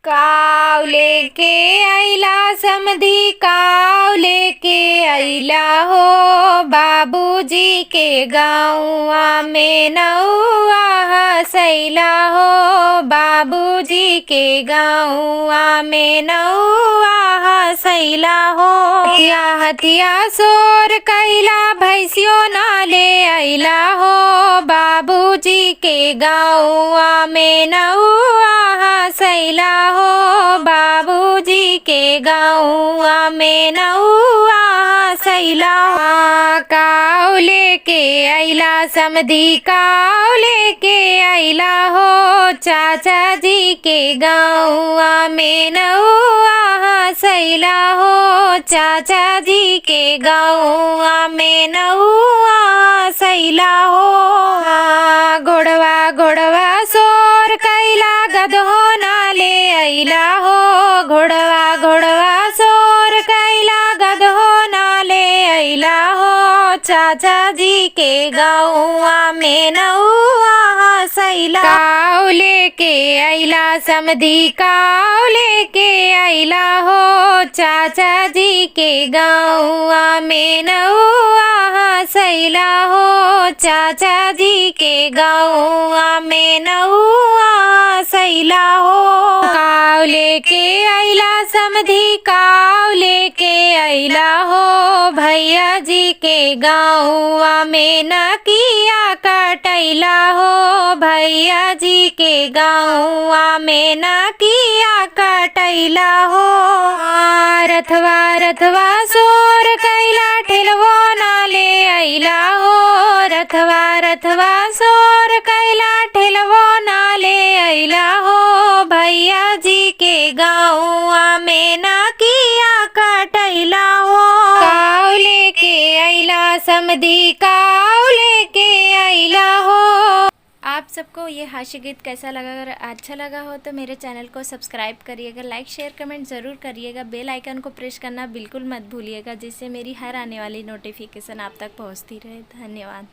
काव लेके अइला समधी, काव लेके अइला हो, बाबूजी के गाँवा में नौआ हसैला हो, बाबूजी के गाँवा में नौआ हसैला हो। हथिया हथिया शोर कैला, भैंसियो ना ले अइला हो, बाबूजी के गाँवा में नौआ हसैला हो, बाबूजी के गाँवा में नौआ हसैला। काव लेके अइला समधी, काव लेके अइला हो, चाचा जी के गाँवा में नौआ हसैला हो, चाचा जी के गाँवा में नौआ हसैला हो। घोड़वा घोड़वा शोर कैला, गदहो ना ले अइला हो, घोड़वा घोड़वा शोर कैला, गदहो ना ले अइला हो, चाचा जी के गाँवा में नौआ हसैला। काव लेके अइला समधी, काव लेके अइला हो, चाचा जी के गाँवा में नौआ हसैला हो, चाचा जी के गाँवा में नौआ हसैला हो। काव लेके अइला समधी, काव लेके अइला हो, भैया जी के गाँवा में नकिया कटैला हो, भैया जी के गाँवा में नकिया कटैला हो। रथवा रथवा शोर कैला, ठेलवो ना ले अइला हो, रथवा रथवा शोर कैला, ठेलवो ना ले अइला हो, भैया जी के गाँवा में नकिया कटैला हो। काव लेके अइला समधी, काव लेके अइला हो। आप सबको ये हास्य गीत कैसा लगा? अगर अच्छा लगा हो तो मेरे चैनल को सब्सक्राइब करिएगा, लाइक शेयर कमेंट ज़रूर करिएगा, बेल आइकन को प्रेस करना बिल्कुल मत भूलिएगा, जिससे मेरी हर आने वाली नोटिफिकेशन आप तक पहुंचती रहे। धन्यवाद।